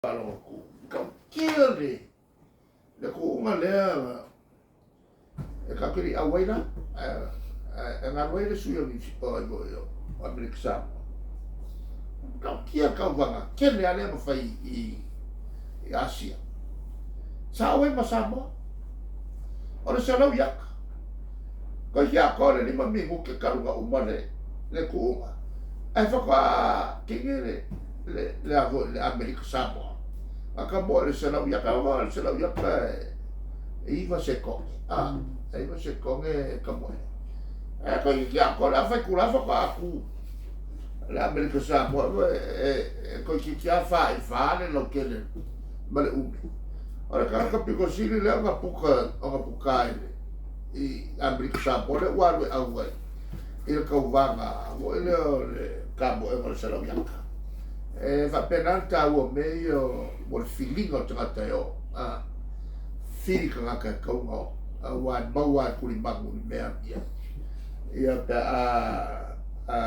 Faalogo atu, matautia le le kuuga lea e tatou te le i auai la, ae galu ai le sui o o Amerika Samoa. Matautia le tauvaga tele lava lea na fai i Asia. Sa auai ma Samoa. O le 100 iata. Toeitiiti atoa le 5 minute talu ona uma le tuuga, ae faatoa kini le Amerika Samoa. A ta moe i le 100 iata, aua o le 100 iata e 9 sekone, a, e 9 sekone e ta moe. Ae toeitiiti atoa le afa itula faatoa tu le Amerika Samoa, e toeitiiti lava fa i fa le lautele ma le umi. O le tagata pito sili lea ona puka, ona puka i le i Amerika Samoa lea ua alu e auai i le tauvaga foi lea o le kamoega o le 100 iata. E faapena le taua o mea ia mo le filiga o tagata e oo. A, fili tagata e tatau ona oo, aua e maua lava e tulimanu i le mea e alu i ai. Ia pe a a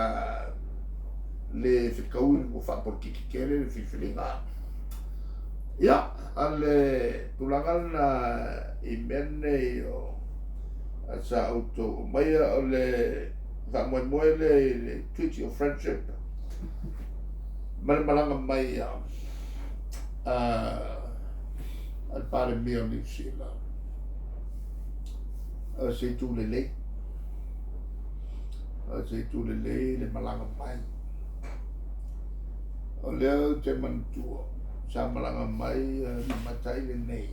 le fetaui ua faapolokiki tele le filifiliga. Ia, o le tulaga lena i mea nei o sa outou aumaia, o le faamoemoe lea i le Treaty of Friendship ma le malaga mai a le Palemia o Niu Sila, o se itu lelei, o se itu lelei le malaga mai. O lea ou te manatua sa malaga mai le tamaitai lenei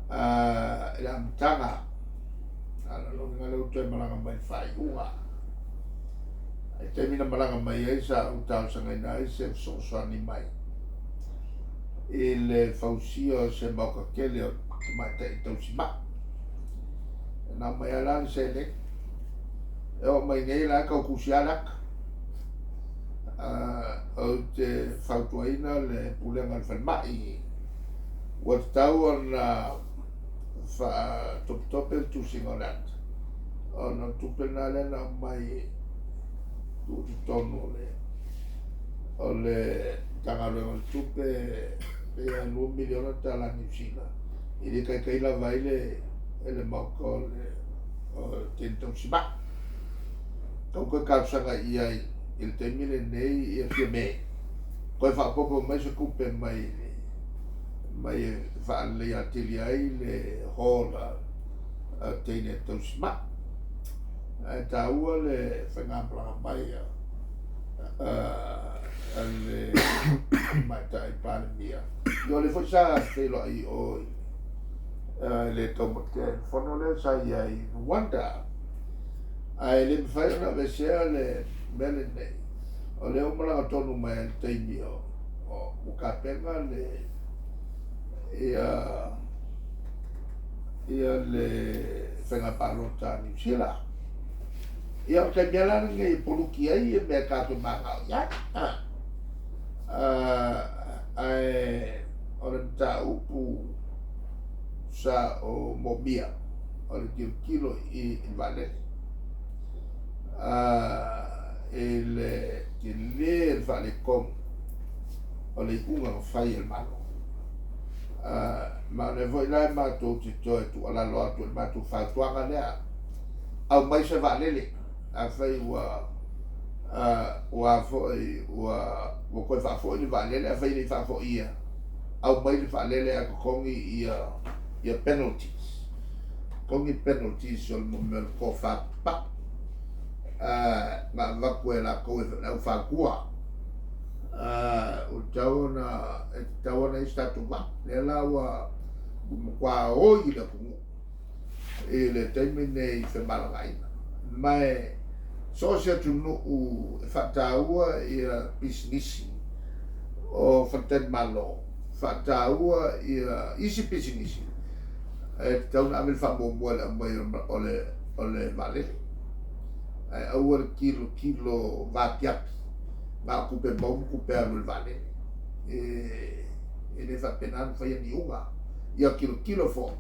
i le amataga, a o lona uiga lea ua toe malaga mai i le faaiuga. I le taimi na malaga mai ai sa ou talosagaina ai se fesoasoani mai i le fausia o se maota tele o tamaitai tausimai. Na aumai lava la le seleni. E oo mai nei la e tau tusi lava le ata. Ou te fautuaina le Pulega o le Falemai, ua tatau ona faatopetope le tusiga o le ata, ona o le tupe lena lea na aumai e tuu i totonu o le Matagaluega o le Tupe, pei lava e $2 miliona tala Niu Sila, e le taitai lava ai le maota o le teine tausimai. Tau toe talosaga i ai i le taimi lenei ia Fiame, toe faaopoopo mai se tupe mai mai e faaleleia atili ai le hall a teine tausimai. Ae taua le faigamalaga mai a le Tamaitai Palemia. Ia o lea foi sa feiloai i o i le taumatea i le fono lea sa i ai i Rwanda. Ae le mafai ona aveesea le mea lenei, o lea ua malaga tonu mai i le taimi o ua tapena le ia ia le faiga palota a Niu Sila. Ia o le taimi lava la lenei e poluki ai ia mea tatou te mananao i ai. Ae o le mataupu sa o moomia o le tilotilo i le vaalele i le tele o le faaletonu o le iuga na fai e le Malo. Ma o lea foi la matou te toe tuualalo atu i le matou fautuaga lea, aumai se vaalele, afai ua ua foi ua ua toe faafoi le vaalele, afai e le i faafoia, aumai le vaalele ae totogi ia ia penalties. Totogi penalties o le mea o le tofa papae na avatu e latou e le au fautua. Ua tatau ona e tatau ona i ai se tatou vaa. Lea la ua matua oi le atunuu i le taimi lenei i femalagaaiga. Ma e so o se atunuu e faataua ia pisinisi o faletalimalo, faataua ia isi pisinisi, e tatau ona ave le faamuamua i le aumai o le vaalele. Ae aua le tilotilo vaapiapi na o tupe maua ma tupe alu i le vaalele. E le faapena ona faia ni iuga. Ia tilotilo foi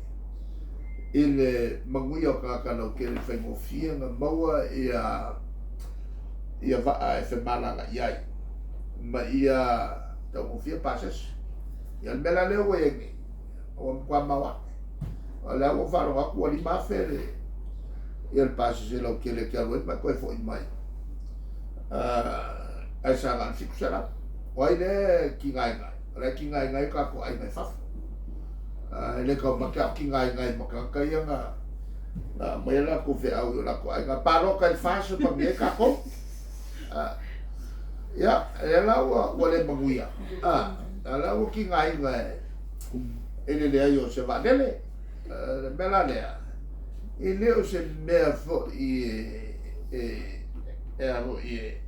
i le manuia o tagata lautele i le faigofie ona maua ia vaa e femalagaai ai ma ia. Taugofie pasese. Ia o le mea la lea ua i ai nei, ua matua maoae. O lea ua faalogo atu ua 5,000 le ia le pasese lautele e te alu ai ma e toe foi mai. Ae sa na o le 700. O ai lea e tigaina ai? O la e tigaina ai o tatou aiga i fafo. E le taumate a o tigaina ai ma tagata ia na aumai a latou feau i o latou aiga. Palota i le FAS e manuia ai tatou. Ia, lea la ua le manuia, a la ua tigaina e le leai o se vaalele. O le mea la lea, e le o se mea foi e a foi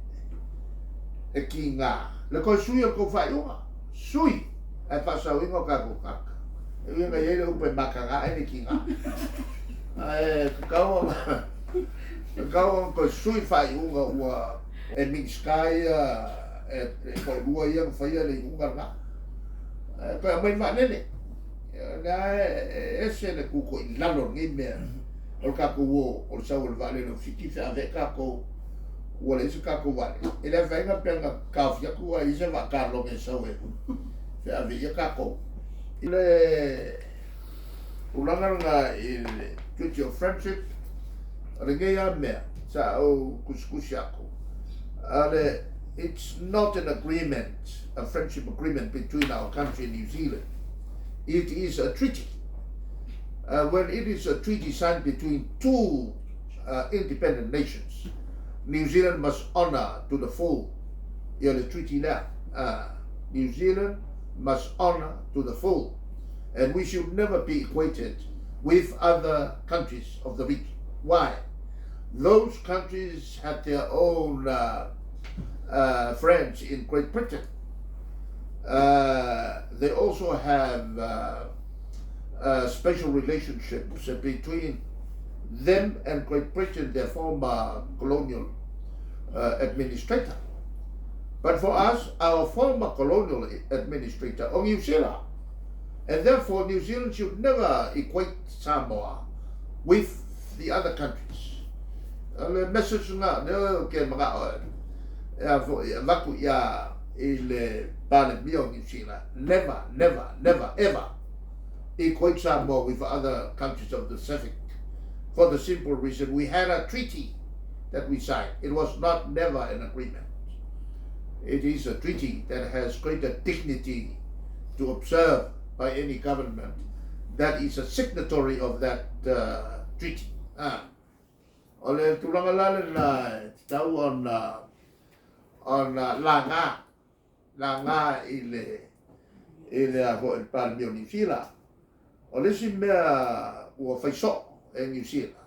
e tiga le toe sui o le tou faaiuga, sui ae faasaoina o tatou tagata. E ui ina i ai le upu e mataga ae le tiga, ae tatau ona tatau ona toe sui le faaiuga ua e Minisita ia e toalua ia na faia le iuga lena, ae toe aumai le vaalele. O lea e ese le tuto i lalo o lenei mea o le tatou o, o le sau o le vaalele o Fiti feaveai tatou ua leai se tatou vaalele. E le afaina pe na taofi atu ae i ai se vaataloge e sau e feaveaia tatou. I le tulaga lena i le Treaty of Friendship, o lenei lava mea sa ou tusitusi atu, o le it's not an agreement, a friendship agreement between our country and New Zealand. It is a treaty. When it is a treaty signed between two independent nations, New Zealand must honour to the full ia le treaty lea. New Zealand must honour to the full and we should never be equated with other countries of the region. Why? Those countries have their own friends in Great Britain. They also have special relationships between them and Great Britain, their former colonial administrator. But for us, our former colonial administrator, o Niu Sila, and therefore New Zealand should never equate Samoa with the other countries. O le message lena, lea ou te manao e a foi, e avatu ia i le Palemia o Niu Sila, never, never, never, ever equate Samoa with other countries of the Pacific for the simple reason we had a treaty that we signed. It was not never an agreement. It is a treaty that has greater dignity to observe by any government that is a signatory of that treaty. O le tulaga la lena e tatau ona ona laga, laga i le i le a foi le Palemia o Niu Sila. O le isi mea ua fai soo e Niu Sila,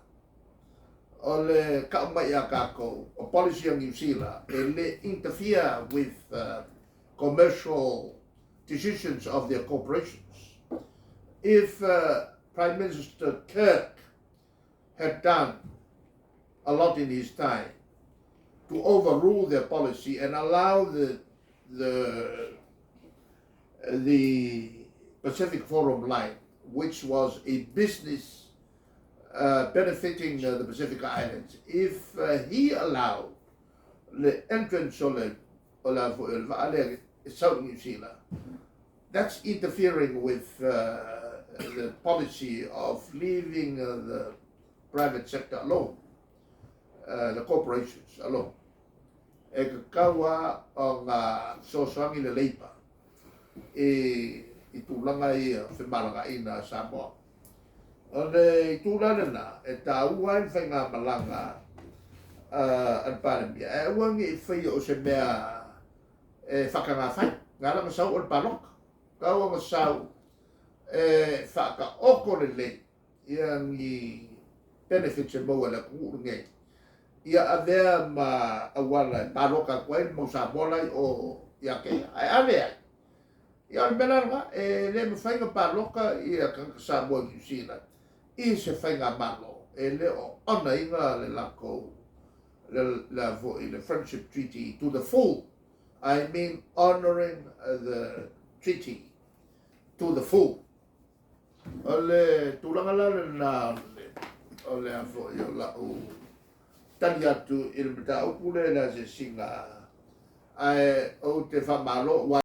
o le kau mai ia tatou, o policy a Niu Sila e le interfere with commercial decisions of their corporations. If Prime Minister Kirk had done a lot in his time to overrule their policy and allow the Pacific Forum line, which was a business benefiting the Pacific Islands, if he allowed le entrance o le o le foi o le vaa lea e sau i Niu Sila, that's interfering with the policy of leaving the private sector alone, the corporations alone. E tatau lava ona fesoasoani le Labour i i tulaga ia o femalagaina a Samoa. O le itu la lena e taua ai le faigamalaga a le Palemia, ae aua ne i faia o se mea e faatagafai. Na ala ona sau o le palota. Tau ona sau e faataoto lelei ia ni benefits e maua e le atunuu lenei, ia avea ma auala e palota atu ai le mau Samoa la i o ia te ia. Ae a leai, ia o le mea la lena, e le mafai ona palota ia tagata Samoa i Niu Sila i se faigamalo e le o honour ina le latou le, le, foi, le friendship treaty to the full. I mean honouring the treaty to the full. O le tulaga la lena o le a foi o lau tali atu i le mataupu lea i le asiasiga, ae ou te faamalo.